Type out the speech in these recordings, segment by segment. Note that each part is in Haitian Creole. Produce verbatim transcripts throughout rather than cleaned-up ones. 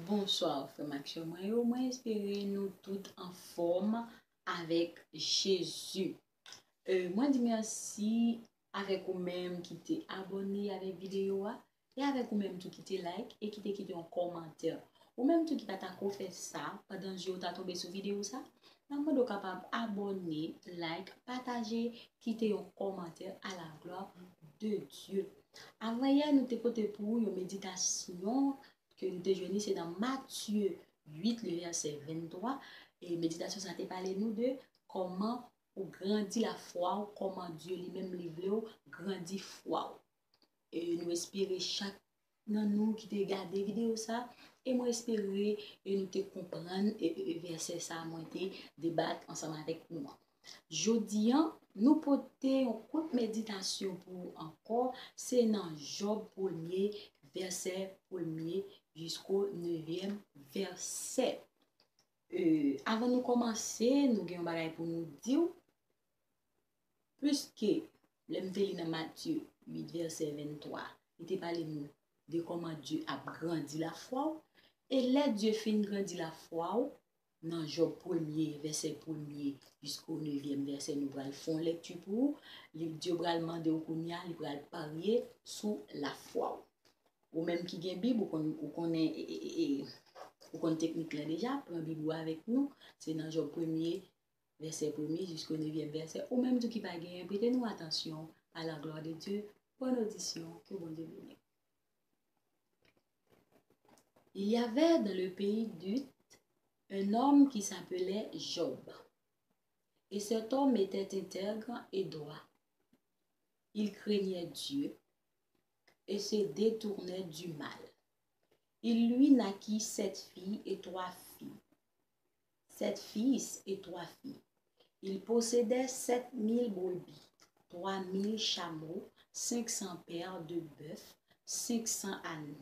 Bonswa, frè m ak sè mwen yo. Mwen espere nou tout anfòm avèk Jezi. E, mwen di mèsi avèk ou menm ki te abòne avèk videyo a, e avèk ou menm tou ki te like e ki te kite yon kòmantè. Ou menm tou ki pa ta ko fè sa, pandan je w ta tonbe sou videyo sa, m ap mande w kapab abòne, like, pataje, kite yon kòmantè à la gloire de Dieu. Avanyè, nou te pote pou ou yon meditasyon ke nou te jwenn li, se nan Matye uit, le vèsè venntwa. E meditasyon sa te pale nou de kòman ou grandi lafwa w, kòman Dye li menm li vle w grandi fwa w. E nou espere chak nan nou ki te gade videyo sa, e mwen espere e nou te konprann e, e, e vèsè sa mwen te debat ansanm avèk nou an. Jodi an, nou pote yon kout meditasyon pou ou ankò, se nan Jòb premye, vèsè premye jisko nevyèm vèsè. E, avan nou kòmanse, nou gen yon bagay pou nou di w. Piske, lè m te li nan Matye uit, vèsè venntwa, li te pale nou de kòman Dye ap grandi lafwa w. E lè Dye fin grandi lafwa w, nan Jòb premye, vèsè premye, jisko nevyèm vèsè, nou pral fè yon lèkti pou ou. Li, Dye pral mande w kounye a, li pral parye sou lafwa w. Ou menm ki gen Bib, ou konn, ou konnen, e, e, e, e, ou konn teknik la deja, pran Bib ou avèk nou. Se nan Jòb premye, vèsè premye jisko nevyèm vèsè. Ou menm tou ki pa genyen, prete nou atansyon. À la gloire de Dieu, bonne audition, ke Bondye beni w. Il y avait dans le pays d'Uth un homme qui s'appelait Job. Et cet homme était intègre et droit. Il craignait Dieu et se détournait du mal. Il lui naquit sept filles et trois fils. Sept fils et trois filles. Il possédait sept mille brebis, trois mille chameaux, cinq cents paires de bœufs, cinq cents ânes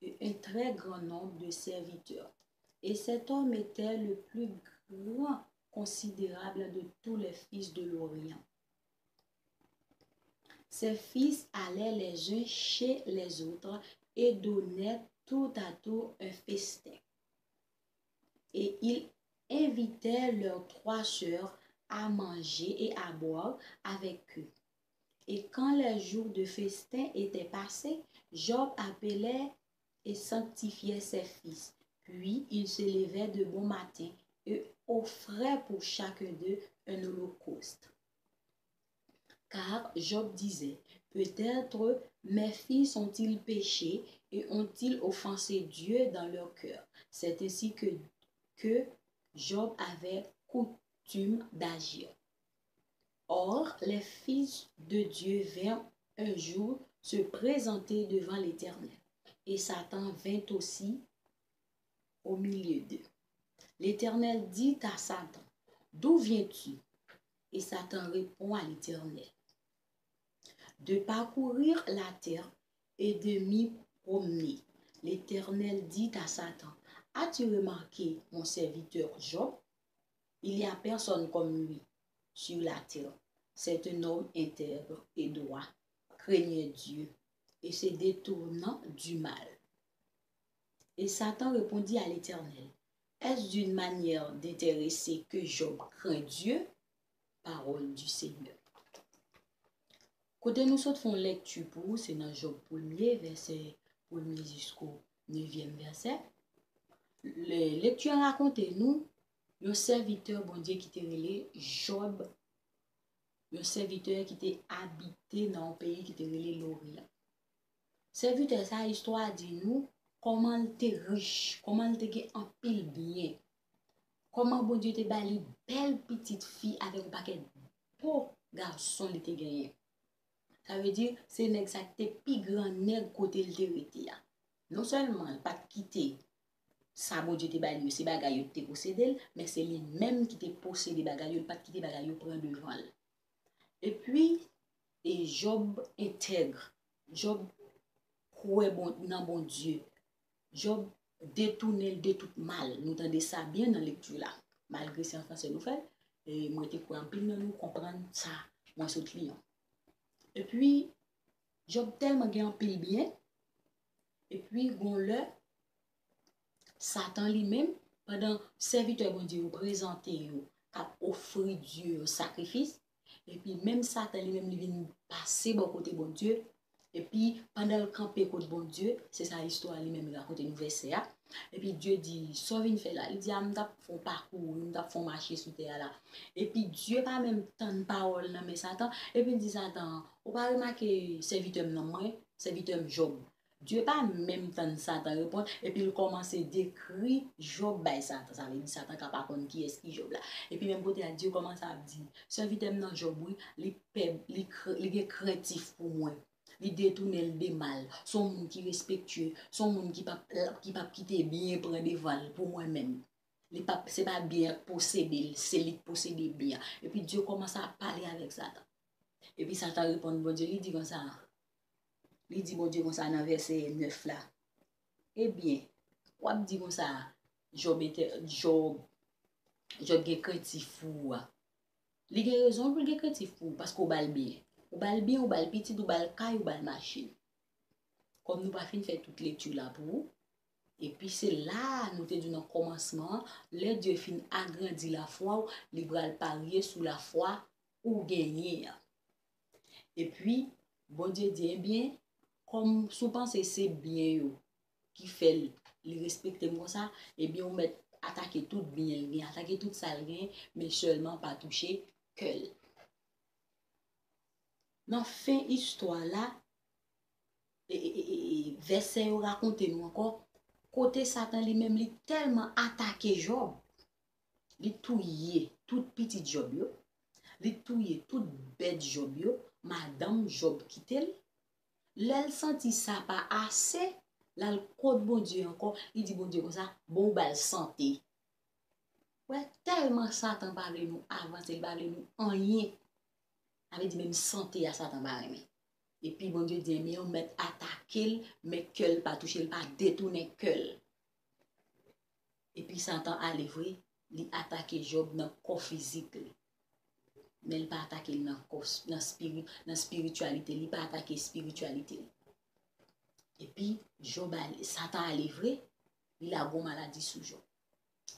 et un très grand nombre de serviteurs. Et cet homme était le plus grand considérable de tous les fils de l'Orient. Ses fils allaient les uns chez les autres et donnaient tout à tout un festin. Et ils invitaient leurs trois sœurs à manger et à boire avec eux. Et quand les jours de festin étaient passés, Job appelait et sanctifiait ses fils. Puis ils se levaient de bon matin et offraient pour chacun d'eux un holocauste. Car Job disait, peut-être mes fils ont-ils péché et ont-ils offensé Dieu dans leur cœur. C'est ainsi que, que Job avait coutume d'agir. Or, les fils de Dieu vinrent un jour se présenter devant l'Éternel, et Satan vint aussi au milieu d'eux. L'Éternel dit à Satan, d'où viens-tu? Et Satan répond à l'Éternel, de parcourir la terre et de m'y promener. L'Éternel dit à Satan, as-tu remarqué mon serviteur Job? Il n'y a personne comme lui sur la terre. C'est un homme intègre et droit, craignant Dieu et se détournant du mal. Et Satan répondit à l'Éternel, est-ce d'une manière d'intéressé que Job craint Dieu? Parole du Seigneur. Kote nou sot fè yon lèkti pou ou, se nan Jòb premye, vèsè premye jisko nevyèm vèsè. Lèkti a rakonte nou yon sèvitè Bondye ki te rele Jòb, yon sèvitè ki te abite nan yon peyi ki te rele Loryan. Sèvitè sa, istwa a di nou kòman l te rich, kòman l te gen anpil byen, kòman Bondye te ba li bèl pitit fi avèk yon pakèt bo gason li te genyen. Sa vle di, se nèg sa ki te pi gran nèg kote l te rete a. Non sèlman l pa t kite sa Bondye te ba li yo, se bagay yo ki te posede l, men se li menm ki te posede bagay yo, li pa t kite bagay yo pran devan l. Epi, e Jòb entèg, Jòb kwè bon, nan Bondye, Jòb detounen l de tout mal. Nou tande sa byen nan lekti la. Malgre se an fransè nou fè l, e mwen te kwè anpil nan nou konprann sa mwen sot li an. Epi, Jòb tèlman gen anpil byen, epi gon lè, Satan li menm, pandan sèvitè Bondye yo prezante yo, k ap ofri Dye yo sakrifis, epi menm Satan li menm li vin pase bò kote Bondye, epi pandan l kanpe kot Bondye, se sa istwa a li menm li rakonte nou vèsè a, epi Dye di, "Sa w vin fè la?" Li di, "A, m t ap fè yon pakou, m t ap fè yon mache sou tè a la." Epi Dye pa menm tann pawòl nan men Satan, epi l di Satan, "Ou pa remake sèvitè m nan mwen, sèvitè m Jòb?" Dye pa menm tann Satan reponn, epi l kòmanse dekri Jòb bay Satan. Sa vle di Satan ka pa konn kiyès ki Jòb la. Epi menm kote a, Dye kòmanse ap di, "Sèvitè m nan Jòb, wi, li pèb, li, kre- li gen krentif pou mwen. Li detounen l de mal. Se yon moun ki respektye, se yon moun ki p ap, ki p ap kite byen pran devan l pou mwen menm. Li p ap, se pa byen an k posede l, se li k posede byen an." Epi Dye kòmanse ap pale avèk Satan. Epi Satan reponn Bondye, li di konsa, li di Bondye konsa nan vèsè nèf la, "Ebyen, w ap di konsa, Jòb, Jòb, Jòb gen krentif pou ou a. Li gen rezon pou l gen krentif pou ou, paske w ba l byen. Ou ba l byen, ou ba l pitit, ou ba l kay, ou ba l machin." Kòm nou pa fin fè tout lekti la pou ou, epi se la a nou te di w nan kòmansman an, lè Dye fin agrandi lafwa w, li pral parye sou lafwa ou genyen an. Epi, Bondye di, "Ebyen, kòm si w panse se byen yo ki fè l, li respekte m konsa, ebyen, ou mèt atake tout byen l gen, atake tout sa l gen, men sèlman pa touche kè l." Nan fen istwa la, e, e, e, e, e, vèsè yo rakonte nou ankò, kote Satan li menm li tèlman atake Jòb, li touye tout pitit Jòb yo, li touye tout bèt Jòb yo, madanm Jòb kite l. Lè l santi sa pa ase, l al kot Bondye ankò, li di Bondye konsa, "Bon, ou ba l sante." Wè, tèlman Satan pa vle nou avanse, li pa vle nou anyen. Sa vle di menm sante a Satan pa renmen. Epi Bondye di, "Ebyen, ou mèt atake l, men kè l pa touche l, pa detounen kè l." Epi Satan ale vre, li atake Jòb nan kò fizik li. Men li pa atake l nan kò, nan spiri, nan espirityalite, li pa atake espirityalite li. Epi Jòb ale, Satan ale vre, li lage yon maladi sou Jòb.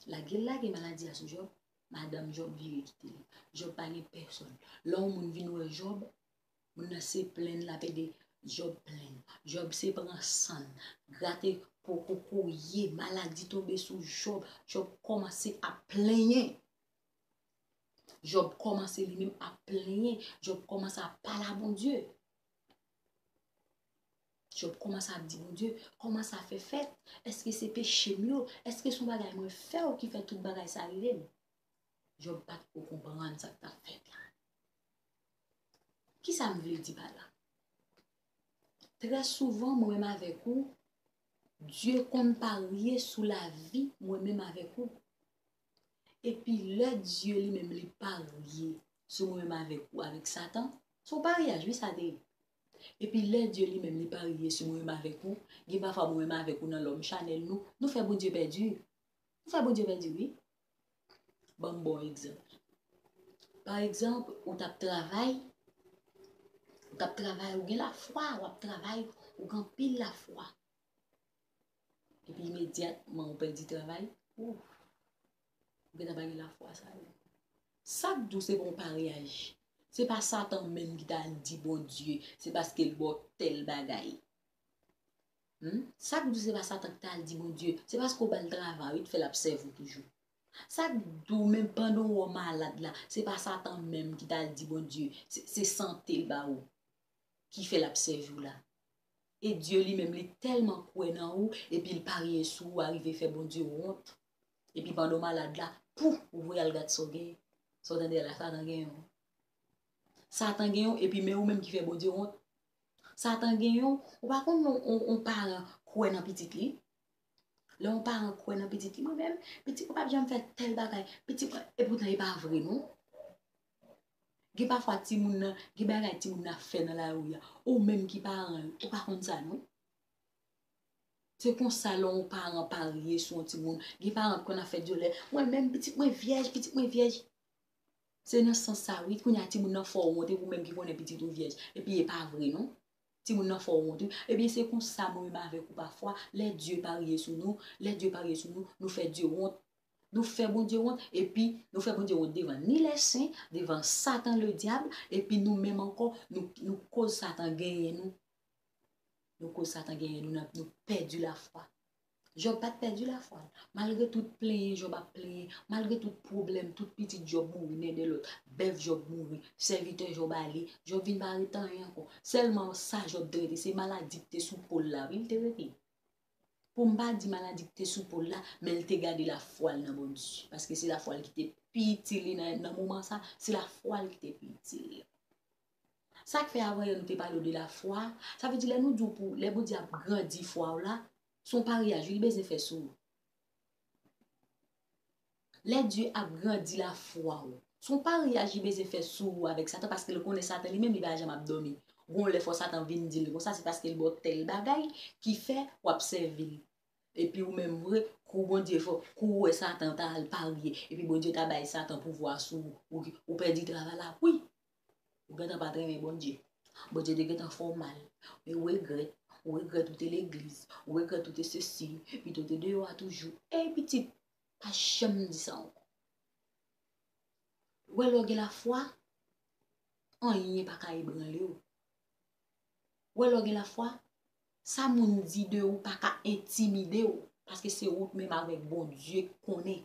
Lage l lage maladi a sou Jòb, madanm Jòb vire kite li. Jòb pa gen pèsòn. Lè yon moun vin wè Jòb, moun nan se plenn l ap ede Jòb plenn. Jòb se pran sann, grate po kokoye, maladi tonbe sou Jòb. Jòb kòmanse ap plenyen. Jòb kòmanse li menm ap plenyen. Jòb kòmanse ap pale a Bondye. Jòb kòmanse ap di Bondye, "Kòman sa fè fèt? Èske se peche m yo? Èske se yon bagay mwen fè w ki fè tout bagay sa rive m?" Jòb pa t ko konprann sa k t ap fèt la. Kisa m vle di pa la? Trè souvan, mwen menm avèk ou, Dye konn parye sou lavi mwen menm avèk ou. Epi lè Dye li menm li parye sou mwen menm avèk ou, avèk Satan, se yon paryaj, wi, sa te ye. Epi lè Dye li menm li parye sou mwen menm avèk ou, gen pafwa mwen menm avèk ou nan lòm chanèl nou, nou fè Bondye pèdi. Nou fè Bondye pèdi, wi. Ban m ba w egzanp. Pa egzanp, ou t ap travay, ou t ap travay, ou gen lafwa, w ap travay, ou gen anpil lafwa. Epi imedyatman ou pèdi travay, ouf, ou gentan pa gen lafwa sa yo. Sa k di w se pa yon paryaj. Se pa Satan menm ki t al di Bondye, se paske l ba w tèl bagay. Hmm? Sa k di w se pa Satan ki t al di Bondye, se paske w ba l travay, wi, ki fè l ap sèvi w toujou. Sa k di w menm pandan w malad la, se pa Satan menm ki t al di Bondye, se, se sante l ba ou ki fè l ap sèvi w la. E Dye li menm, li tèlman kwè nan ou, epi l parye sou ou, arive fè Bondye wont. Epi pandan w malad la, pouf, ou voye al gad sa w genyen. Sa w tande a la, Satan genyen w. Satan genyen w, epi men ou menm ki fè Bondye wont. Satan genyen w, ou pa konn yon, yon, yon paran kwè nan pitit li? Lè yon paran kwè nan pitit li, mwen menm, pitit mwen p ap janm fè tèl bagay, pitit mwen, epoutan e pa vre non. Gen pafwa timoun nan, gen bagay timoun nan ap fè nan lari a, ou menm ki paran l, ou pa konn sa non. Se konsa lè yon paran parye sou yon timoun, gen paran ki konn ap fè dyolè, mwen menm pitit mwen vyèj, pitit mwen vyèj. Se nan sans sa wi, kounye a timoun nan fè w wont, epi ou menm ki konnen pitit ou vyèj, epi e pa vre non. Timoun nan fè w wont, wi. Ebyen, se konsa mwen menm avèk ou pafwa, lè Dye parye sou nou, lè Dye parye sou nou, nou fè Dye wont. Nou fè Bondye wont, epi nou fè Bondye wont devan ni lèsen, devan Satan ledyab, epi nou menm ankò, nou, nou koz Satan genyen nou. Nou koz Satan genyen nou, nou, nou pèdi lafwa. Jòb pa t pèdi lafwa l. Malgre tout plenyen Jòb ap plenyen, malgre tout pwoblèm, tout pitit Jòb mouri, nen de lòt, bèf Jòb mouri, sèvitè Jòb ale, Jòb vin pa ret anyen ankò. Sèlman sa Jòb te rete, se maladi ki te sou po l la, wi, l te rete. Pou m pa di maladi ki te sou po l la, men l te gade lafwa l nan Bondye. Paske se lafwa l ki te pi itil li nan, nan moman sa, se lafwa l ki te pi itil li. Sa k fè avan yè nou te pale w de lafwa, sa vle di lè nou di w pou, lè Bondye ap grandi fwa w la, se yon paryaj wi li bezwen fè sou ou. Lè Dye ap grandi lafwa w, se yon paryaj li bezwen fè sou ou avèk Satan, paske l konnen Satan li menm li pa janm ap dòmi. Gon lè fò Satan vin di l konsa, se paske l ba w tèl bagay ki fè w ap sèvi l. Epi ou menm vre, kou Bondye fè, kou ou wè Satan ta al parye, epi Bondye ta bay Satan pouvwa sou ou, ou, ou pèdi travay la, wi. Ou gentan pa t renmen Bondye. Bondye te gentan fè w mal. Men ou regrèt, ou regrèt ou te legliz, ou regrèt ou te sesi, pito w te deyò a toujou. Ey pitit, pa janm di sa ankò. Ou wè lè w gen lafwa, anyen pa ka ebranle w. Ou wè lè w gen lafwa, sa moun di de ou pa ka entimide w, paske se ou menm avèk Bondye k konnen.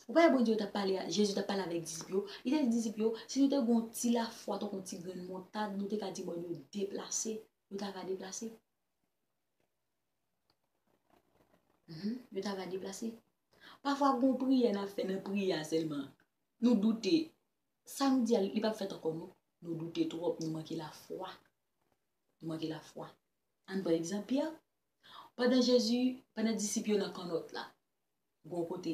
Ou pa wè Bondye t ap pale, Jezi t ap pale avèk disip yo, li te di disip yo, si nou te gen yon ti lafwa tankou yon ti grenn montad, nou te ka di mòn yo deplase, yo ta va deplase. Mhm, yo ta va deplase. Pafwa gon priyè n ap fè nan priyè a sèlman, nou doute. Sa nou di a, li p ap fèt ankò non. Nou doute twòp, nou manke lafwa. Nou manke lafwa. Ann pran egzanp Pyè. Pandan Jezi, pandan disip yo nan kannòt la, gon kote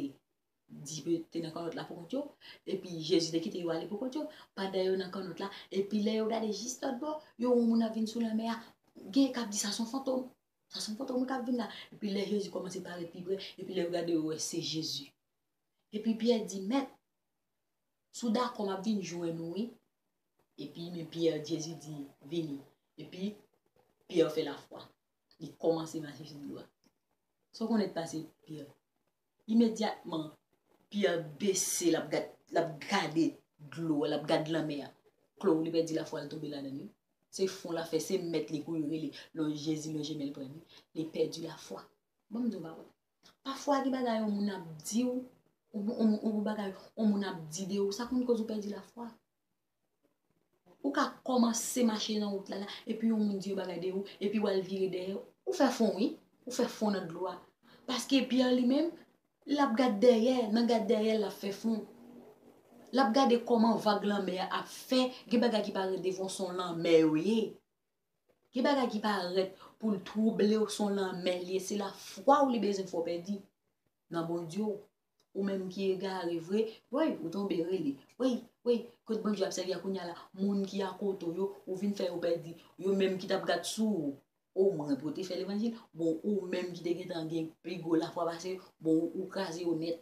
disip yo te nan kannòt la pou kont yo, epi Jezi te kite yo ale pou kont yo, pandan yo nan kannòt la, epi lè yo gade jis lòt bò, yo wè yon moun ap vin sou lanmè a, gen k ap di sa se yon fantom. Sa se yon fantom wi k ap vin la. Epi lè Jezi kòmanse parèt pi pre, epi lè yo gade yo wè se Jezi. Epi Pyè di, Mèt, si w dakò m ap vin jwenn ou wi. Epi men Pyè, Jezi di, vini. Epi Pyè fè lafwa. Li kòmanse mache sou dlo a. Sa w konnen k pase Pyè? Imedyatman, Pyè bese, l ap gad, l ap gade dlo a, l ap gad lanmè a. Klou, li pèdi lafwa, l tonbe ladan l wi. Se fon l ap fè, se mèt li kouri rele. Lè Jezi lonje men l pran li, li pèdi lafwa. Ban m di w yon bagay. Pafwa gen bagay yon moun ap di w, yon, yon, yon bagay yon moun ap di de ou, sa konn koz ou pèdi lafwa. Ou ka kòmanse mache nan wout la la, epi yon moun di yon bagay de ou, epi w al vire dèyè, ou fè fon wi, ou fè fon nan dlo a. Paske Pyè li menm, l ap gad dèyè, nan gad dèyè l ap fè fon. L ap gade kòman vag lanmè a ap fè, gen bagay ki parèt devan w se yon lanmè yo ye. Gen bagay ki parèt pou l twouble w, se yon lanmè l ye, se lafwa w li bezwen fè w pèdi nan Bondye w. Ou menm ki egare vre, woy, ou tonbe rele. Woy, woy, kot Bondye ap sèvi a kounye a la, moun ki akote w yo, ou vin fè yo pèdi. Yo menm ki t ap gad sou ou, omwen pou w te fè levanjil, bon, ou menm ki te gentan gen pi gwo lafwa pase yo, bon, ou kraze yo nèt.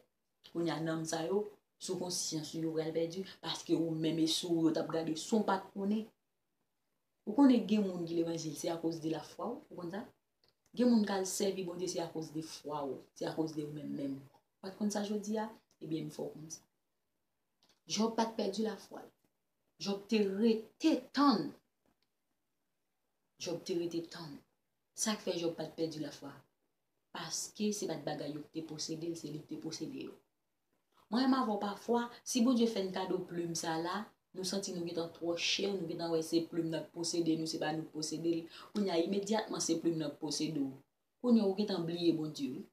Kounye a, nanm sa yo, sou konsyans ou yo pral pèdi, paske ou menm e sou ou yo t ap gade, san w pa t konnen. Ou konnen gen moun ki levanjil, se akoz de lafwa w, ou konn sa? Gen moun k al sèvi Bondye, se akoz de fwa w, se akoz de ou menm menm. Ou pa t konn sa jodi a? Ebyen, m fè w konn sa. Jòb pa t pèdi lafwa l. Jòb te rete tann. Jòb te rete tann. Sa k fè Jòb pa t pèdi lafwa? Paske se pa t bagay yo ki te posede l, se li ki te posede yo. Mwen menm avè w pafwa, si Bondye fè n kado plim sa la, nou santi nou gentan twò chè, nou gentan wè se plim nan k posede nou, se pa nou k posede l. Kounye a, imedyatman se plim nan k posede w. Kounye a, ou gentan bliye Bondye wi.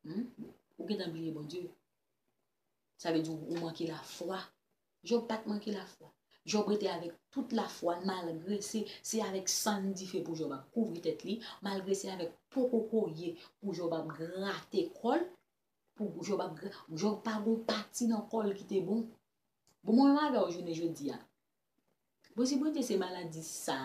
Hmm? Ou gentan bliye Bondye. Sa vle di ou manke lafwa. Jòb pa t manke lafwa. Jòb rete avèk tout lafwa l, malgre se, se avèk sann dife pou Jòb ap kouvri tèt li, malgre se avèk po kokoye pou Jòb ap grate kò l, pou Jòb ap gra-, Jòb pa gon pati nan kò l ki te bon. Bon, mwen menm avè w jounen jodi a. Bon, si Bondye se maladi sa,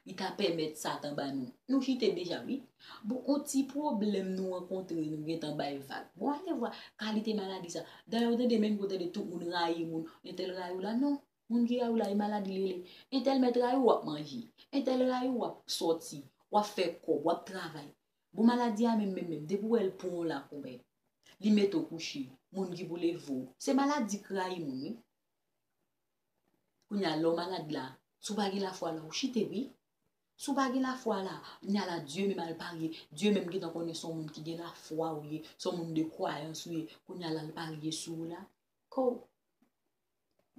li ta pèmèt Satan ba nou. Nou chite deja, wi. Bon, on ti pwoblèm nou rankontre, nou gentan bay vag. Bon, ale vwa kalite maladi sa. Dayè, ou tande menm kote de tout moun rayi moun, entèl rayi w la, non. Moun ki rayi w la, e maladi li rele. Entèl mèt rayi w, w ap manje. Entèl rayi w, w ap sòti. W ap fè kòb, w ap travay. Bon, maladi a menm, menm, menm, depi w wè l pran w la, konbyen. Li mete w kouche. Moun ki pou leve w. Se maladi k rayi moun, wi. Kounye a, lè w malad la, si w pa gen lafwa la, ou chite, wi. Si w pa gen lafwa la, kounye a la, Dye menm al parye. Dye menm gentan konnen se yon moun ki gen lafwa ou ye, se yon moun de kwayans ou ye. Kounye a la, al parye sou ou la. Ko.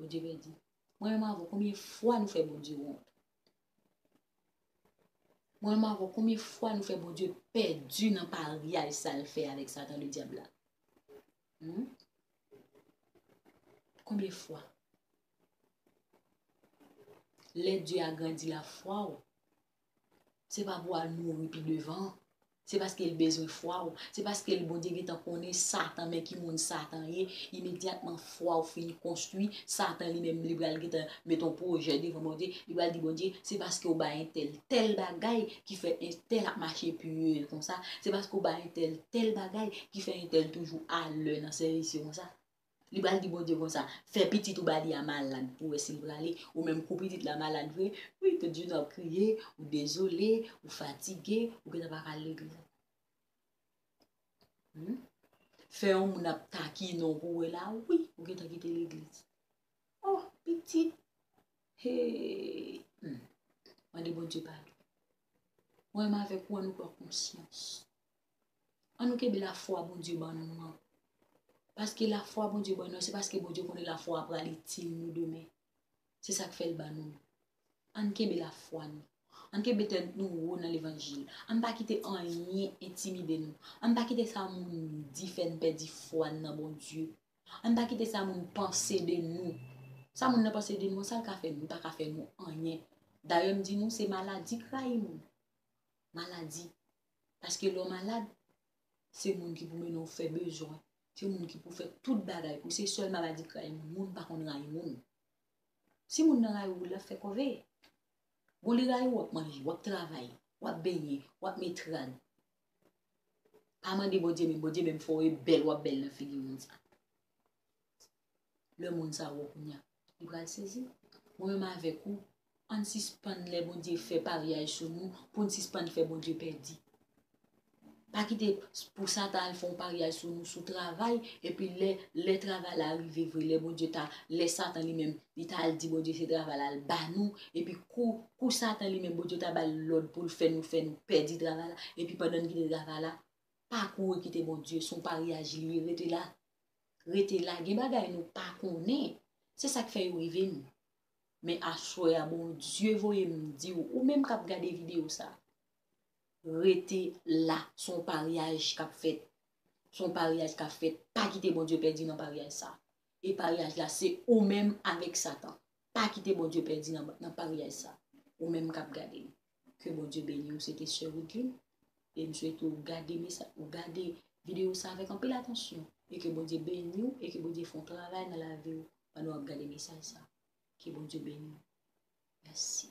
Bondye pèdi. Mwen menm avè w, konbyen fwa nou fè Bondye wont? Mwen menm avè w, konbyen fwa nou fè Bondye pèdi nan paryaj sa l fè avèk Satan Ledyab la? Hmm? Konbyen fwa? Lè Dye agrandi lafwa w, se pa pou w al mouri pi devan. Se paske l bezwen fwa w. Se paske l, Bondye gentan konnen Satan, men ki moun Satan ye. Imedyatman fwa w fin konstwi, Satan li menm li pral gentan met yon pwojè devan Bondye. Li pral di Bondye, se paske w bay entèl tèl bagay ki fè entèl ap mache pi konsa. Se paske w bay entèl tèl bagay ki fè entèl toujou alè nan sèvis yo konsa. Li pral di Bondye konsa, fè pitit ou ba li a malad pou wè si l prale. Ou menm kou pitit la malad vre, wi, tout jounen w ap kriye, ou dezole, ou fatige, ou gentan pa ka al legliz ankò. Hmm? Fè yon moun ap takinen w pou wè la, wi, ou gentan kite legliz. Oh, pitit. Hey. Hmm. Mande Bondye padon. Mwen menm avèk ou, ann nou pran konsyans. Ann nou kenbe lafwa Bondye ban nou an. Paske lafwa Bondye ban nou an, se paske Bondye konnen lafwa a pral itil nou demen. Se sa k fè l ban nou l. Ann kenbe lafwa nou. Ann kenbe tèt nou wo nan levanjil. Ann pa kite anyen entimide nou. Ann pa kite sa moun di fè n pèdi fwa n nan Bondye. Ann pa kite sa moun panse de nou. Sa moun nan panse de nou an, sa l ka fè nou? Li pa ka fè nou anyen. Dayè, m di nou, se maladi k rayi moun. Maladi. Paske lè w malad, se moun ki pou mennen w fè bezwen. Se moun ki pou fè tout bagay pou w. Se sèl maladi k rayi moun. Moun pa konn rayi moun. Si moun nan rayi w, l ap fè kòve. Bon, li rayi w, w ap manje, w ap travay, w ap benyen, w ap met rad. Pa mande Bondye, men Bondye menm fè w e bèl, w ap bèl nan figi moun sa. Lè moun sa wè w kounye a, li pral sezi. Mwen menm avèk ou, ann sispann lè Bondye fè paryaj sou nou, pou n sispann fè Bondye pèdi. Pa kite pou Satan al fè yon paryaj sou nou sou travay, epi lè, lè travay la rive vre, lè Bondye ta, lè Satan li menm, li ta al di Bondye se travay la al ba nou, epi kou, kou Satan li menm, Bondye ta ba l lòd pou l fè nou, fè nou pèdi travay la, epi pandan n kite travay la, pa kouri kite Bondye, se yon paryaj li ye, rete la. Rete la, gen bagay nou pa konnen. Se sa k fè yo rive nou. Men aswè a, Bondye voye m di w, ou menm k ap gade videyo sa, rete la, se yon paryaj k ap fèt. Se yon paryaj k ap fèt. Pa kite Bondye pèdi nan paryaj sa. E paryaj la, se ou menm avèk Satan. Pa kite Bondye pèdi nan, nan paryaj sa. Ou menm k ap gade m. Ke Bondye beni w, se te sè Widlin. E m swete w gade mesa-, w gade videyo sa avèk anpil atansyon. E ke Bondye beni w, e ke Bondye fè yon travay nan lavi w pandan w ap gade mesaj sa. Ke Bondye beni w. Mèsi.